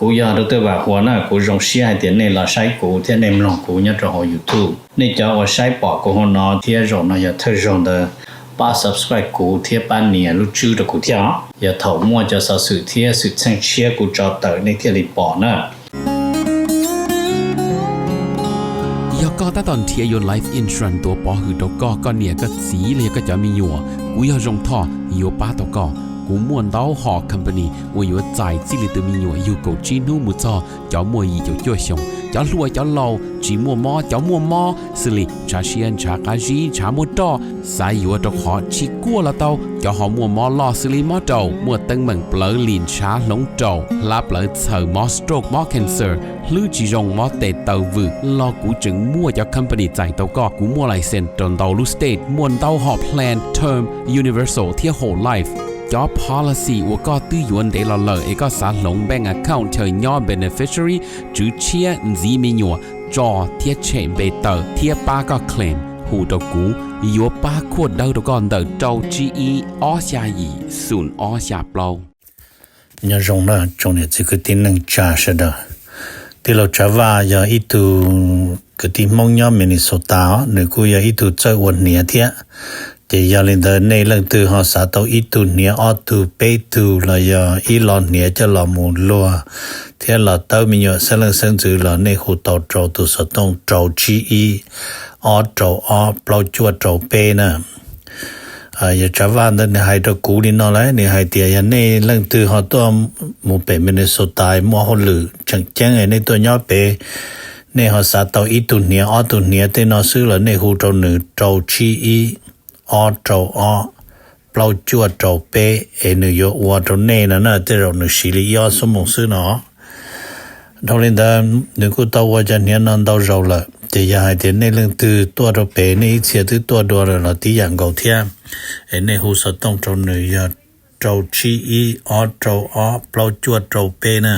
Kuv yog Dr. Vam Huas na, kuv zoo siab hais tias nej los saib kuv thiab nej mloog kuv nyob rau hauv YouTube. Nej cov uas saib pom kuv hauv no thiab zaum no yog thawj zaug ntawd, pab subscribe kuv thiab pab nias lub tswb rau kuv thiab os. Yog thaum muaj cov xov xwm thiab xwm txheej tshiab kuv tso tawm nej thiaj li pom na. Yog koj tab tom nrhiav yuav life insurance tuav pov hwm rau koj, koj niam koj txiv los yog koj cov me nyuam, kuv yog Zoo Thoj yuav pab tau koj. Kuv muaj ntau hom company uas yuav txais txij li tus me nyuam yug kaum tsib hnub mus txog cov muaj yim caum cuaj xyoos, cov hluas cov laus, tsis muaj mob cov muaj mob, xws li ntshav siab ntshav qab zib ntshav muaj roj, xav yuav rau qhov tsis kuaj los tau, cov ho muaj mob loj xws li mob raum, muaj teeb meem plawv lim ntshav hloov raum, hlab plawv txhaws, mob stroke mob cancer, hlwb tsis zoo mob tes taw vwm los kuv tseem muaj cov company txais tau koj. Kuv muaj license rau ntau lub state, muaj ntau hom plan term, universal thiab whole life. Cov policy uas koj twb yuav ntev los lawm es koj xav hloov bank account chaw nyob beneficiary, tswv tshiab, ntxiv me nyuam, tso thiab tshem npe tawm thiab pab koj claim, hu rau kuv, yuav pab khuaj dawb rau koj ntawm rau tsib ib ob xya yim xoom ob xya plaub. Nyob zoo na tsoom niam txiv kwv tij neej tsa sawv daws. Tij laug Tsav Vaj yog ib tug kwv tij Hmoob nyob Minnesota os, nws kuj yog ib tug txawj ua hniav thiab. Ces yog li ntawd nej leej twg ho xav tau ib tug hniav ob tug peb tug los yog ib lo hniav coj los mus luag thiab los tawb me nyuam xeeb leej xeeb ntxwv los nej hu tau rau tus xov tooj rau tsib ib ob rau ob plaub cuaj rau peb na. Yog Tsav Vaj ntawd nws hais rau kuv li no lawm, nws hais tias yog nej leej twg ho tuaj mus pem Minnesota muaj hauj lwm tseem ceeb nej tuaj nyob pem, nej ho xav tau ib tug hniav ob tug hniav tej no xwb los nej hu rau nws rau tsib ib ob rau ob plaub cuaj rau peb es nws yuav ua rau nej no na, tej zaum nws siv li ib ob xuab moos xwb no. Dhau li ntawd nws kuj tau ua cov hniav no ntau zaus lawm, ces yog hais tias nej leej twg tuaj rau pem nej ib txhia twb tuaj dua lawm los tib yam nkaus thiab, es nej hu xov tooj rau nws yog rau tsib ib ob rau ob plaub cuaj rau peb na.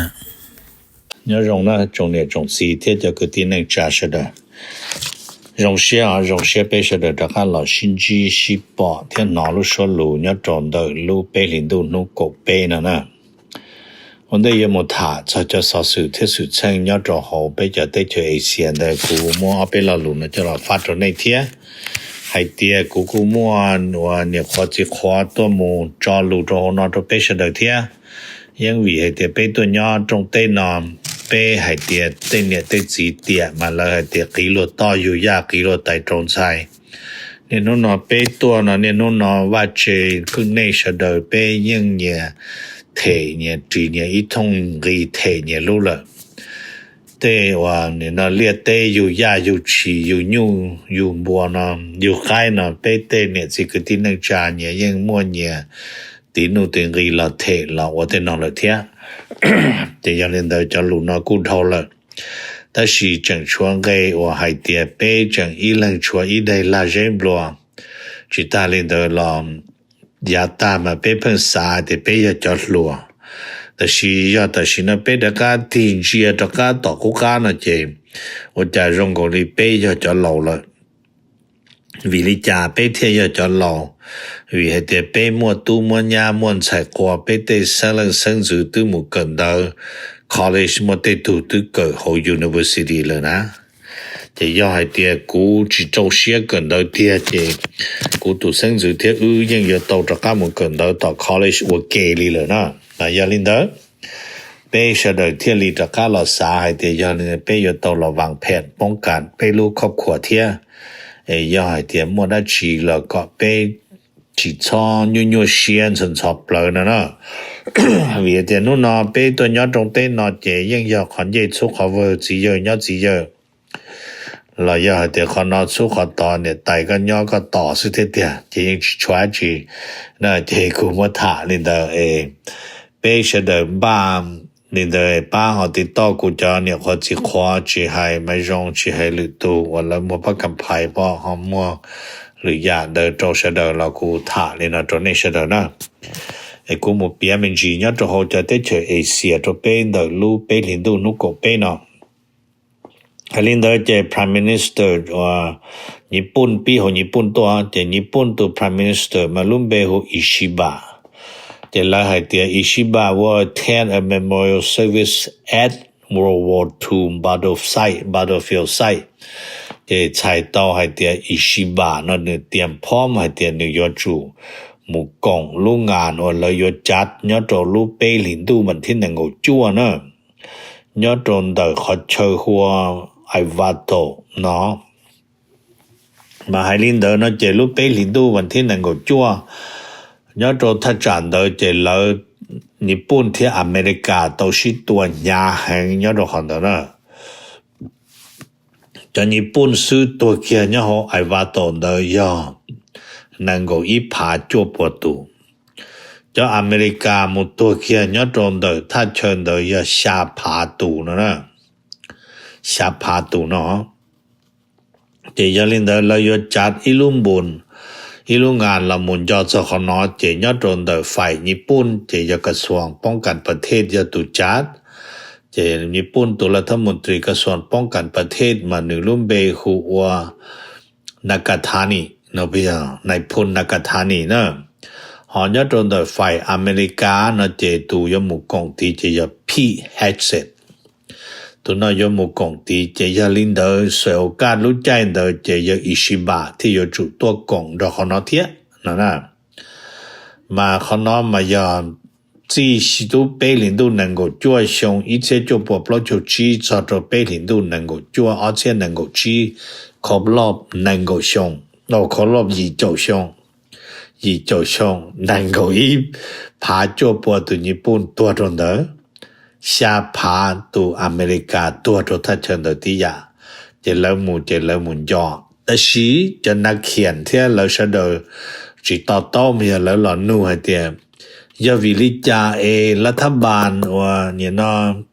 Nyob zoo na tsoom niam tsoom txiv thiab cov kwv tij neej tsa sawv daws. Zoo siab os, zoo siab peb sawv daws rov qab los sib ntsib sib pom thiab hnov lub suab lus nyob rau ntawm lub peb hlis ntuj hnub kaum peb no na. Ua ntej yuav mus tham txog cov xov xwm thiab xwm txheej nyob rau hauv peb cov teb chaws Asia ntawd, kuv muab ob peb lo lus no coj los faj rau nej thiab. Hais tias kuv kuj muaj uas niam qhuav txiv qhuav tuaj mus tso lus rau hauv no rau peb sawv daws thiab. Yeej vim hais tias peb tuaj nyob rooj teb no, peb hais tias tej niam tej txiv tiam mas lawv hais tias qiv luag toj yug yaj qiv luag tais rau ntxhais. Niaj hnub no peb tuaj no, niaj hnub no vaj tse kwj nej sawv daws peb yeej nyias them nyias ris nyias ib thooj nqi them nyias lub lawm. Tej uas nim no liaj teb yug yaj yug tshis yug nyuj yug npua no, yug qaib no peb tej niam txiv kwv tij neej tsa nyias yeej muaj nyias tiv nuj tiv nqi los them los ua tej no lawm thiab. Ces yog li ntawd cov lus no kuj dhau lawm, tab sis tseem tshuav nqe uas hais tias peb tseem ib leeg tshuav ib daim lag zeb nplua. Tsis tas li ntawd los yav tag mas peb pheej xav tias peb yog cov hluas, tab sis yog tam sim no peb rov qab tig ntsia rov qab tom qub qab no ces ua cas zoo nkaus li peb yog cov laus lawm. Vim li cas peb thiaj yog cov laus? Vim hais tias peb muaj tub muaj nyab muaj ntxhais qua, peb tej xeeb leej xeeb ntxwv twb mus kawm ntawv college, muaj tej tug twb kawm hauv university lawm na. Ces yog hais tias kuv tsis rau siab kawm ntawv tiag ces kuv tus xeeb ntxwv thiab wb yeej yuav tau rov qab mus kawm ntawv tom college ua ke li lawm na. Mas yog li ntawd, peb sawv daws thiaj li rov qab los xav hais tias yog li peb yuav tau los vaas phem poob kam peb lub khoj khuam thiab, es yog hais tias muaj dab tsi los kom peb tsis txhob nyuaj nyuaj siab ntxhov ntxhov plawv no na. Vim tias hnub no peb tuaj nyob rooj teb no ces yeej yog qhov ncej txhub qhov vawg, txiv yawg nyob txiv yawg, los yog hais tias qhov no txhub qhov tod, niam tais koj nyob koj tos xwb thiab tiag, ces yeej tsis tshua dab tsi na. Ces kuv muab tham li ntawd es peb sawv daws npaj li ntawd, pab ho tiv toj kuv cov niam qhuav txiv qhuav, tsis hais Maiv Zoo tsis hais lwm tus uas lawv muag pab kam phais pom ho muag lwm yam ntawd rau sawv daws los kuv tham li no rau nej sawv daws na. Es kuv mus piav me ntsis nyob rau hauv cov teb chaws Asia rau peb ntawm lub peb hlis ntuj hnub kaum peb no. Hais li ntawd ces Prime Minister uas Nyij Pooj pib hauv Nyij Pooj tuaj, ces Nyij Pooj tus Prime Minister mas lub npe hu Ishiba. Ces lawv hais tias Iwo Jima was attend a memorial service at World War Two battle site, battlefield site. Ces txhais tau hais tias Iwo Jima no nws tias phom hais tias nws yuav tsum mus koom lub ngas uas lawv yuav cav nyob rau lub peb hlis ntuj vas thib nees nkaum cuaj na, nyob rau ntawm qhov chaw hu ua Iwate no. Mas hais li ntawd no ces lub peb hlis ntuj vas thib nees nkaum cuaj, nyob rau thaj tsam ntawd ces lawv, Nyij Pooj thiab Amelikas tau sib tua hnyav heev nyob rau qhov ntawd na. Cov Nyij Pooj xwb tuag kiag nyob hauv Iwate ntawd yog nees nkaum ib phav cuaj puas tus. Cov Amelikas mus tuag kiag nyob rau ntawm thaj chaw ntawd yog xya phav tus no na, xya phav tus no. Ces yog li ntawd lawv yuav cav ib lub npus, ib lub ngas los mus nco txog qhov no, ces nyob rau ntawm faim Nyij Pooj ces yog kas xuas poob kas pas thej yog tus cav. Ces Nyij Pooj tus lav thab mus tris kas xuas poob kas pas thej mas nws lub npe hu ua Nakatani, no yog nais phoo Nakatani na. Ho nyob rau ntawm faim Amelikas no ces tus yuav mus koom tid ces yog Pete Hegseth. Tus no yuav mus koom tid ces yog li ntawd xuam ua kaj lub caij ntawd ces yog Iwo Jima thiaj yuav tsum tuaj koom nrog qhov no thiab no na. Mas qhov no mas yog txij lub peb hlis ntuj nees nkaum cuaj xyoo ib txhiab cuaj puas plaub caug tsib txog rau peb hlis ntuj nees nkaum cuaj ob txhiab nees nkaum tsib, kho loj nees nkaum xyoo, kho loj yim caum xyoo, yim caum xyoo, nees nkaum ib phav cuaj puas tus Nyij Pooj tuag rau ntawd, xya phav tus Amelikas tuag rau thaj chaw ntawd tib yam. Ces lawv mus ces lawv mus nco, tab sis cov nav khiam thiab lawv sawv daws tsis to taub mas yog lawv los nug hais tias yog vim li cas es lav thab npas uas nim no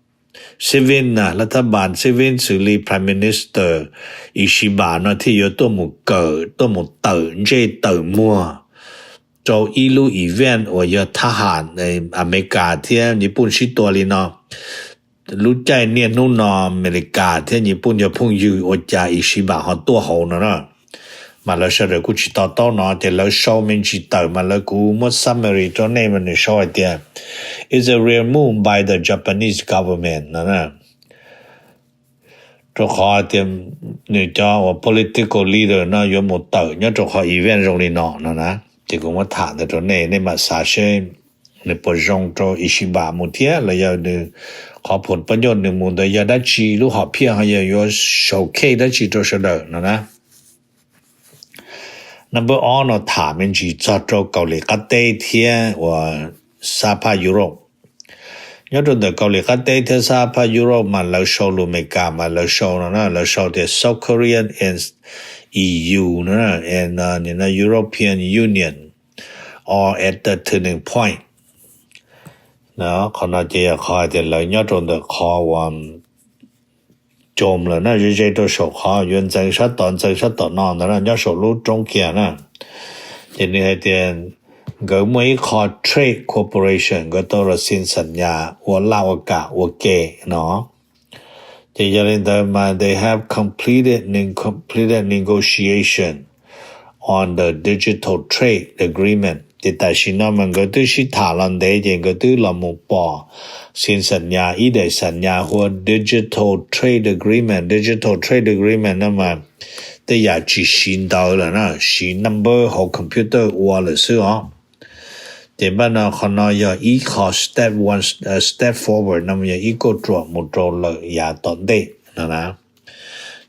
Sivin na, lav thab npas Sivin xws li Prime Minister Iwo Jima no thiaj yuav tuaj mus kawm, tuaj mus tawm ntsej tawm muag rau ib lub event uas yog thab ham Amelikas thiab Nyij Pooj sib tua li no. Lub caij niaj hnub no Amelikas thiab Nyij Pooj yog phooj ywg, ua cas Iwo Jima ho tuaj hauv no na. Mas lawv sawv daws kuj tsis to taub no, ces lawv sau me ntsis tawm mas lawv, kuv muab summary rau nej mas nws sau hais tias, "It's a real move by the Japanese government" no. Rau qhov tias nws cov uas political leader no yuav mus tawm nyob rau qhov event zoo li no no na. Ces kuv muab tham ntawd rau nej, nej mam xav seb nws puas zoo rau Iwo Jima mus thiab los yog nws qhov phoom pab nyoj nws mus ntawd yog dab tsi, lub hom phiaj ho yog yuav showcase dab tsi rau sawv daws no na. Number ob no tham me ntsis txog rau Kaus Lim Qab Teb thiab uas sab phaj Europe. Nyob rau ntawm Kaus Lim Qab Teb thiab sab phaj Europe mas lawv sau lus Amelikas mas lawv sau no na, lawv sau tias South Korea and E U no, and European Union are at the turning point. Qhov no ces yog qhov hais tias lawv nyob rau ntawm qhov uas coom lawm na, ze ze rau saum qhov yuav ntxeev sab tod ntxeev sab tom no ntawd na, nyob saum lub roob kiag na. Ces nws hais tias nkawd muaj ib qho trade cooperation, nkawd tau los xi xam nyas ua laj ua kam ua ke no. Ces yog li ntawd mas they have completed, completed negotiation on the digital trade agreement. Ces tam sim no mas nkawd twb sib tham los ntev ces nkawd twb los mus pom xi xam nyas, ib daim xam nyas hu ua digital trade agreement. Digital trade agreement no mas tej yam tsis siv ntawv lawm na, siv number hauv computer ua lawm xwb os. Ces npaj no qhov no yog ib qho step one, step forward no yog ib kauj ruam mus rau lawm yav tom ntej no na.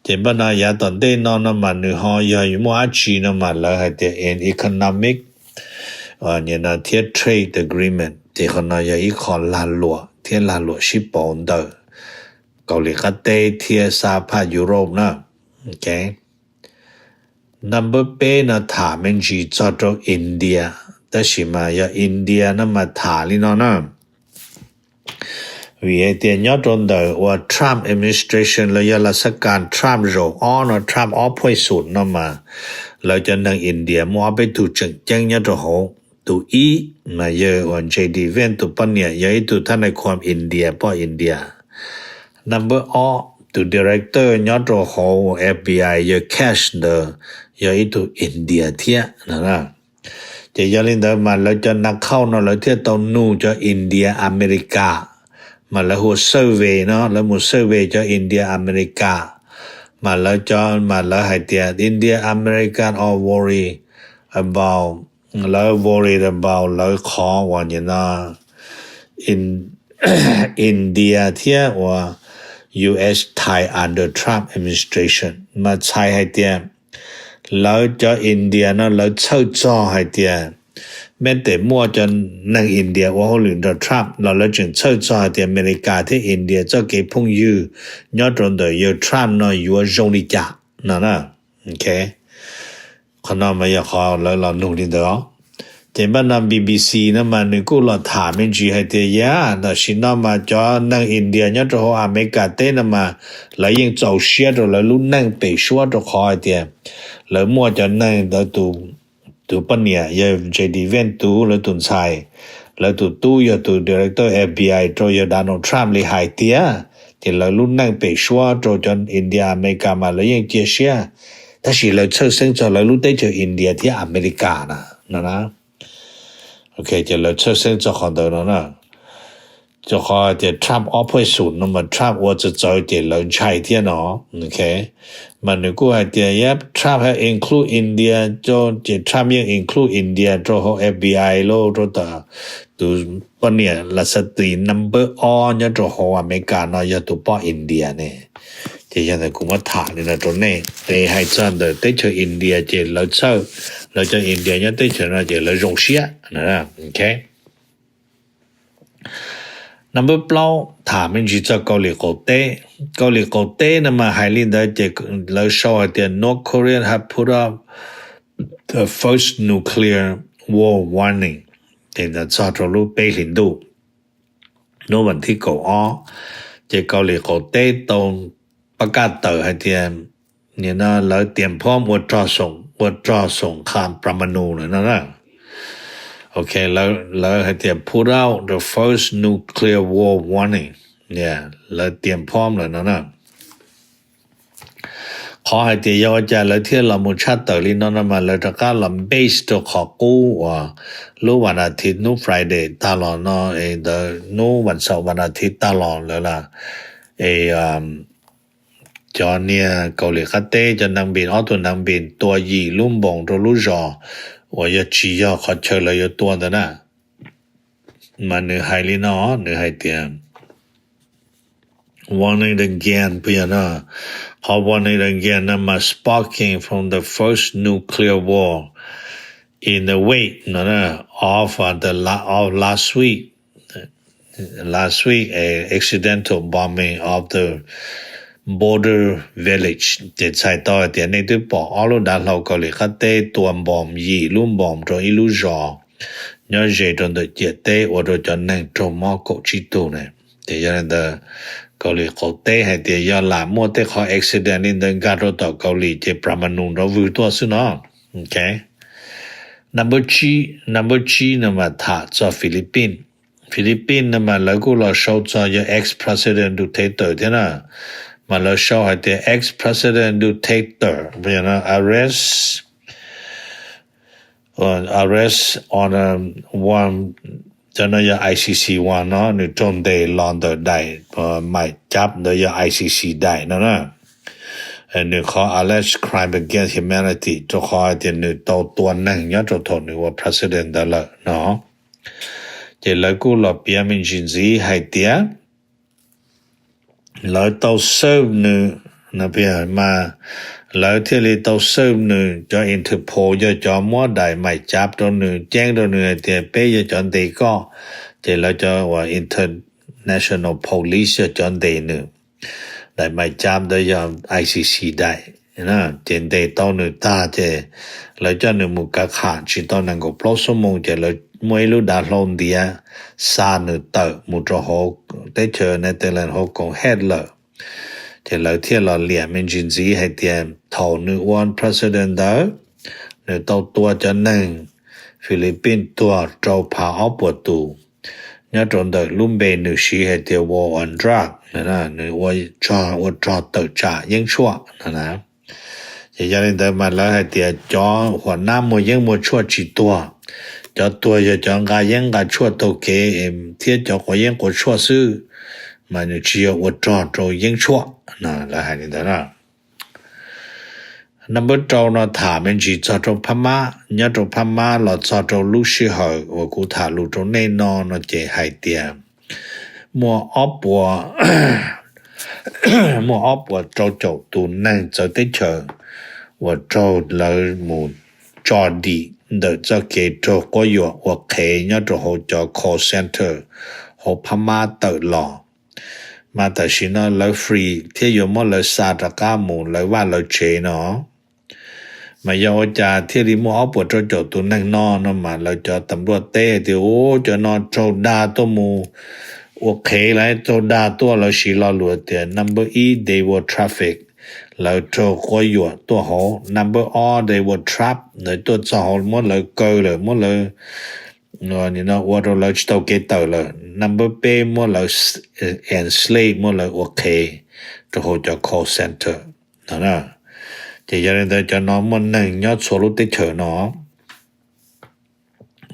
Ces npaj no yav tom ntej no no mas nws ho yog yuav muaj dab tsi no mas lawv hais tias an economic thiab trade agreement. Ces qhov no yog ib qho lag luam thiab lag luam sib pauv ntawm Kaus Lim Qab Teb thiab sab phaj Europe na. Number peb no tham me ntsis txog rau India, tab sis mas yog India no mas tham li no na. Vim hais tias nyob rau ntawm uas Trump administration los yog las xab kas Trump zaum ob no, Trump ob phuaj xum no mas lawv cov neeg India muaj ob peb tug tseem ceeb nyob rau hauv. Tus ib mas yog uas J D Vance tus poj niam yog ib tug thab nais khuam India, poj India. Number ob, tus director nyob rau hauv F B I yog Kash ntawd yog ib tug India thiab no. Ces yog li ntawd mas lawv cov nas khauj no lawv thiaj tau nug cov India America, mas lawv hu survey no, lawv mus survey cov India America, mas lawv cov, mas lawv hais tias India American are worried about, lawv worried about lawv qhov uas nyam no India thiab uas U S thaij under Trump administration, mas txhais hais tias lawv cov India no lawv txhawj txog hais tias, meb tes muaj cov neeg India ua hauj lwm nrog Trump los lawv tseem txhawj txog hais tias Amelikas thiab India txoj kev phooj ywg nyob rau ntawm yawg Trump no yuav zoo li cas no na. Qhov no mas yog qhov lawv los nug li ntawd os. Ces npaj no B B C no mas nws kuj los tham me ntsis hais tias, yam tam sim no mas cov neeg India nyob rau hauv Amelikas teb no mas lawv yeej txaus siab rau lawv lub neej pem suab rau qhov hais tias lawv muaj cov neeg ntawd, tus poj niam yog J D Vance tus, lawv tus ntxhais, lawv tus tub yog tus director F B I rau yawg Donald Trump li hais tiag. Ces lawv lub neej pem suab rau cov India Amelikas mas lawv yeej cia siab, tab sis lawv txhawj xeeb txog lawv lub teb chaws India thiab Amelikas na. Ces lawv txhawj xeeb txog qhov ntawd no na. Rau qhov tias Trump ob phuj xum no mas Trump ua txawv txawv ces lawv ntshai thiab no. Mas nws kuj hais tias, yep, Trump have include India, ces Trump yeej include India rau hauv F B I lauj, rau tom tus poj niam las xas tis number ob nyob rau hauv Amelikas no yog tus poj India ne. Ces yog ntawd kuv muab tham li no rau nej, es hais txog ntawm teb chaws India ces lawv txhawj, lawv cov India nyob teb chaws no ces lawv zoo siab. Number plaub, tham me ntsis txog Kaus Lim qaum teb. Kaus Lim qaum teb no mas hais li ntawd ces lawv sau hais tias North Korea have put up the first nuclear war warning. Ces txog rau lub peb hlis ntuj, hnub vas thib kaum ob, ces Kaus Lim qaum teb tau pab kaj tawm hais tias lawv tiam phom ua rog xoom kham pramanu lawm no na. Ok, lawv hais tias put out the first nuclear war warning, lawv tiam phom lawm no na. Qhov hais tias yog ua cas lawv thiaj los mus tshaj tawm li no no mas lawv rov qab los base rau qhov qub uas lub vas as thiv hnub Friday tag los no, es ntawd hnub vas xaum vas as thiv tag los lawm las, es cov niag Kaus Lim qab teb cov neeg npis, ob tug neeg npis tua yim lub npoos rau lub zos uas yog tsis yog qhov chaw lawv yuav tua ntawd na. Mas nws hais li no, nws hais tias warning again, puas yog no? Qhov warning again no mas sparking from the first nuclear war in the wake no of the la- of last week, last week a accidental bombing of the border village. Ces txhais tau hais tias nej twb pom ob lub dav hlau Kaus Lim qab teb tua npoos yim lub npoos rau ib lub zos nyob ze rau ntawm ciam teb ua rau cov neeg raug mob kaum tsib tug na. Ces yog li ntawd Kaus Lim qaum teb hais tias yog lam muaj tej qhov accident li ntawd nkag rau tom Kaus Lim ces pramanu nrov vwg tuaj xwb no. Number tsib, number tsib no mas tham txog Philippines. Philippines no mas lawv kuj los sau txog yog ex president Duterte thiab na. Mas lawv sau hais tias ex president Duterte arrest, arrest on a warrant, cov no yog I C C warrant no, nws raug ntes los ntawm daim maim cab ntawd yog I C C daim no na. Nws qhov alleged crime against humanity rau qhov hais tias nws tau tua neeg nyob rau thaum nws ua president ntawd lawm no. Ces lawv kuj los piav me ntsis ntxiv hais tias lawv tau serve nws, mas lawv thiaj li tau serve nws, cov Interpol yog cov muab daim maim cab rau nws, ceeb rau nws hais tias peb yog cov ntes koj. Ces lawv cov uas International Police yog cov ntes nws. Daim maim cab ntawd yog I C C daim. Ces ntes tau nws tag ces lawv coj nws mus kav kham tsis tau nees nkaum plaub xuab moos ces lawv muaj ib lub dav hlau ntiav xa nws tawm mus rau hauv teb chaws Netherlands hauv koom hej lawm. Ces lawv thiaj los liam me ntsis ntxiv hais tias thaum nws ua president ntawd, nws tau tua cov neeg Philippines tuag rau phav ob puas tus, nyob rau ntawm lub npe nws siv hais tias war on drugs, nws ua rog tawm tsam yeeb tshuaj no na. Ces yog li ntawd mas lawv hais tias cov huam nab muaj yeeb muaj tshuaj tsis tuag, cov tuag yog cov nqa yeeb nqa tshuaj taug kev thiab cov quav yeeb quav tshuaj xwb, mas nws tsis yog ua rog rau yeeb tshuaj. Lawv hais li ntawd na. Number rau no tham me ntsis txog rau Phab Mab. Nyob rau Phab Mab los txog rau lub sij hawm uas kuv tham lus rau nej no no ces hais tias muaj ob puas muaj ob puas rau caum tus neeg txawv teb chaws uas raug lawv mus tso dim ntawm txoj kev raug quab yuam ua qhev nyob rau hauv cov call center hauv Phab Mab tawm los. Mas tam sim no lawv free thiab yuav muab lawv xa rov qab mus lawv vaj lawv tsev no. Mas yog ua cas thiaj li muaj ob puas rau caum tus neeg no no mas lawv cov tam luaj teb tias, u, cov no raug dag tuaj mus ua qhev lawm, raug dag tuaj, lawv siv lo lus tias number ib, they were trafficked, lawv raug quab yuam tuaj hauv. Number ob, they were trapped, lawv tuaj txog hauv muab lawv kaw lawm, muab lawv ua rau lawv tsis tau kev tawm lawm. Number peb, muab lawv enslave, muab lawv ua qhev rau hauv cov call center no. Ces yog li ntawd cov no muaj neeg nyob txhua lub teb chaws no.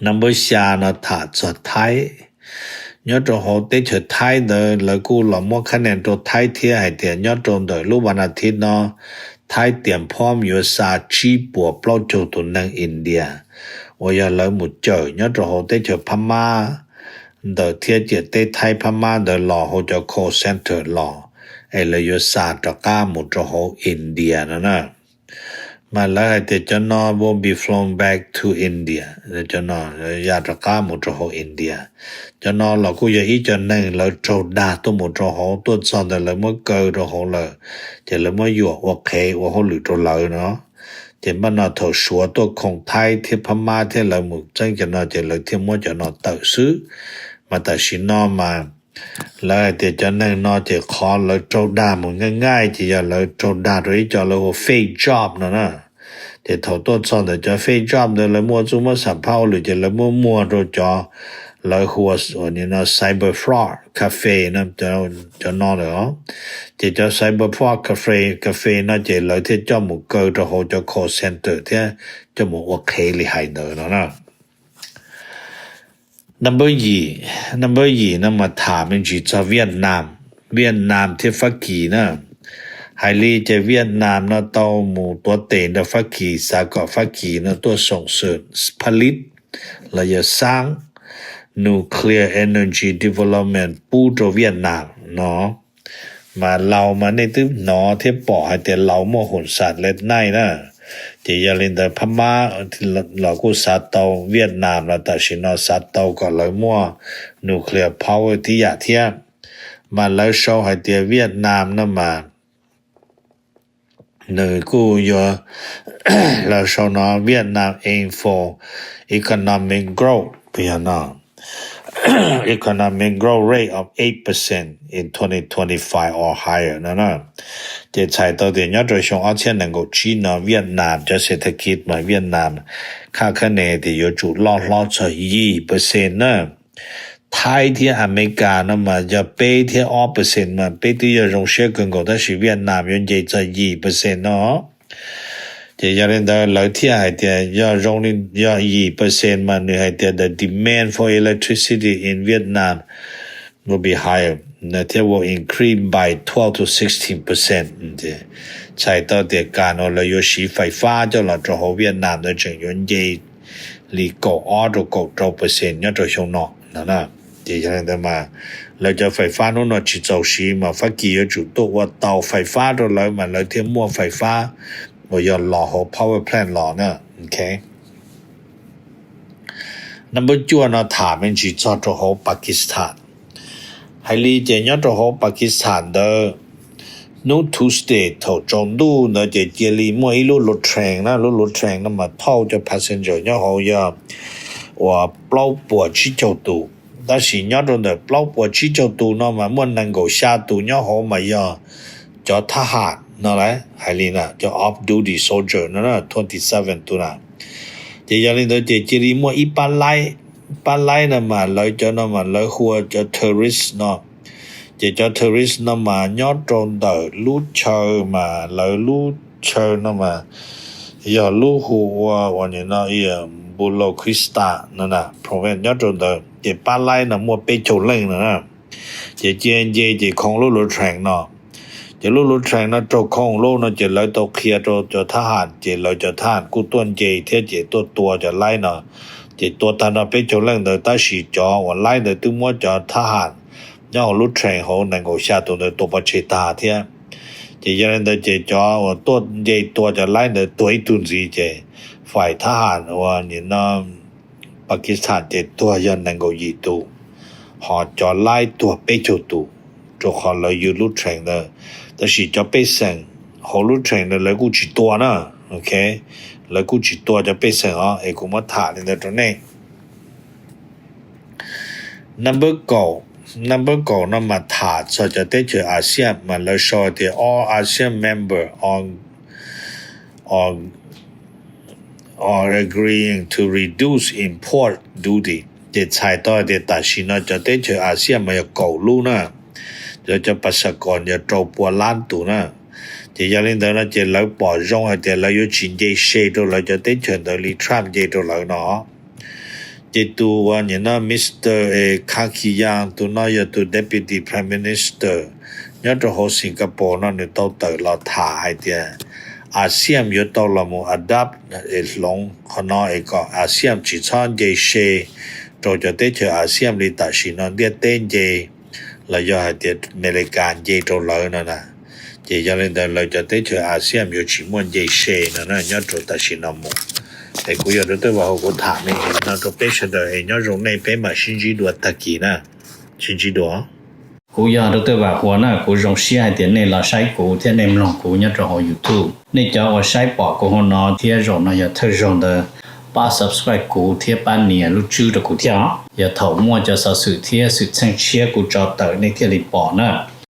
Number xya no tham txog Thaib. Nyob rau hauv teb chaws Thaib ntawd lawv kuj los muab khab nees rau Thaib thiab hais tias nyob rau ntawm lub vas as thiv no Thaib tias phom yuav xa tsib puas plaub caug tus neeg India uas yog lawv mus cawm nyob rau hauv teb chaws Phab Mab ntawd thiab ciam teb Thaib Phab Mab ntawd los hauv cov call center los, es lawv yuav xa rov qab mus rau hauv India no na. Mas lawv hais tias cov no will be flown back to India, cov no ya rov qab mus rau hauv India. Cov no los kuj yog ib co neeg lawv raug dag tuaj mus rau hauv, tuaj txog ntawd lawv muab kaw rau hauv lawm, ces lawv muab yuam ua qhev ua hauj lwm rau lawv no. Ces npaj no thaum Suav tuaj khoom Thaib thiab Phab Mab thiab lawv mus txeeb cov no ces lawv thiaj muab cov no tawm xwb. Mas tam sim no mas lawv hais tias cov neeg no ces qhov lawv raug dag mus nqaij nqaij ces yog lawv raug dag rau ib co lawv hu ua fake job no na. Ces thaum tuaj txog ntawm cov fake job ntawd lawv muaj txuj muab xam phaj hauj lwm ces lawv muab muag rau cov lawv hu ua cyber fraud cafe no, cov no lawm. Ces cov cyber fraud cafe no ces lawv thiaj coj mus kaw rau hauv cov call center thiab coj mus ua qhev li hais ntawd no na. Number yim, number yim no mas tham me ntsis txog Vietnam, Vietnam thiab Fab Kis na. Hais li ces Vietnam no tau mus tuav tes nrog Fab Kis, xav kom Fab Kis no tuaj xoom xwm pha lib los yog xaab nuclear energy development pub rau Vietnam no. Mas Laus mas nej twb hnov thiab pom hais tias Laus muaj hum sam lej naij na. Ces yog li ntawd Phab Mab los kuj xav tau Vietnam los tam sim no xav tau kom lawv muaj nuclear power tib yam thiab. Mas lawv sau hais tias Vietnam no mas nws kuj yuav, lawv sau no Vietnam aim for economic growth, yog no economic growth rate of eight percent in twenty twenty-five or higher no na. Ces txhais tau tias nyob rau xyoo ob txhiab nees nkaum tsib no Vietnam cov xev thas kis mas Vietnam khaj khab ne tias yuav tsum loj hlob txog yim percent na. Thaib thiab Amelikas no mas yog peb thiab ob percent mas peb twb yog zoo siab kawg nkaus tab sis Vietnam yuav nce txog yim percent no. Ces yog li ntawd lawv thiaj hais tias yog zoo li yog yim percent mas nws hais tias the demand for electricity in Vietnam will be higher, thiab will increase by twelve to sixteen percent. Txhais tau tias kas uas lawv yuav siv fais fab coj los rau hauv Vietnam ntawd tseem yuav nce li kaum ob rau kaum rau percent nyob rau xyoo no no. Ces yog li ntawd mas lawv cov fais fab hnub no tsis txaus siv mas Fab Kis yuav tsum tuaj ua tau fais fab rau lawv mas lawv thiaj muaj fais fab uas yog los hauv power plant los na. Number cuaj no tham me ntsis txog rau hauv Pakistan. Hais li ces nyob rau hauv Pakistan ntawd hnub Tuesday thaum tsaus ntuj ntawd ces cia li muaj ib lub lub train na, lub lub train no mas thauj cov passenger nyob hauv yog uas plaub puas tsib caug tus. Tab sis nyob rau ntawm plaub puas tsib caug tus no mas muaj nees nkaum xya tus nyob hauv mas yog cov thab ham no las, hais li na cov off duty soldier no twenty seven tus na. Ces yog li ntawd ces cia li muaj ib pab laib, pab laib no mas lawv cov no mas lawv hu ua cov tourist no. Ces cov tourist no mas nyob rau ntawm lub chaw mas lawv lub chaw no mas yog lub hu ua uas nim no Bouloghuista no, province nyob rau ntawd ces pab laib no muaj peb caug leej no na. Ces cia nce ces khoo lub lub train no. Ces lub lub train no raug khoo lub no ces lawv tau qhia rau cov thab ham ces lawv cov thab ham kuj tuaj nce thiab ces tuaj tua cov laib no. Ces tua tag nrho peb caug leej ntawd tab sis cov uas laib ntawd twb muab cov thab ham nyob hauv lub train hauv nees nkaum xya tus ntawd tua pov tseg tag thiab. Ces yog li ntawd ces cov uas tuaj nce tua cov laib ntawd tuag ib tug ntxiv ces fais thab ham uas nim no Pakistan ces tuag yog nees nkaum yim tus, ho cov laib tuag peb caug tus, rau qhov lawv yws lub train ntawd. Tab sis cov pej xeem hauv lub train ntawd lawv kuj tsis tua na. Lawv kuj tsis tua cov pej xeem os, es kuv muab tham li ntawd rau nej. Number kaum, number kaum no mas tham txog cov teb chaws ASEAN mas lawv sau tias all ASEAN member are agreeing to reduce import duty. Ces txhais tau tias tam sim no cov teb chaws ASEAN mas yog kaum lub na, cov, cov pas xas kos yog rau pua lab tus na. Ces yog li ntawd no ces lawv pom zoo hais tias lawv yuav tsis nce se rau lawv cov teb chaws ntawd li Trump nce rau lawv no. Ces tus uas nim no Mr Kakiyan tus no yog tus Deputy Prime Minister nyob rau hauv Singapore no nws tau tawm los tham hais tias ASEAN yuav tau los mus adapt es hloov qhov no es kom ASEAN tsis txhob nce se rau cov teb chaws ASEAN li tam sim no ntiaj teb nce los yog hais tias Amelikas nce rau lawv no na. Ces yog li ntawd lawv cov teb chaws ASEAN yuav tsis muaj nce se no na nyob rau tam sim no mus. Es kuv yog Dr Vam Huas kuv tham li no rau peb sawv daws es nyob zoo nej, peb mam sib ntsib dua tag kis na. Sib ntsib dua. Kuv yog Dr Vam Huas na, kuv zoo siab hais tias nej los saib kuv thiab nej mloog kuv nyob rau hauv YouTube. Nej cov uas saib pom kuv hauv no thiab zaum no yog thawj zaug ntawd, pab subscribe kuv thiab pab nias lub tswb rau kuv thiab os. Yog thaum muaj cov xov xwm thiab xwm txheej tshiab kuv tso tawm nej thiaj li pom na.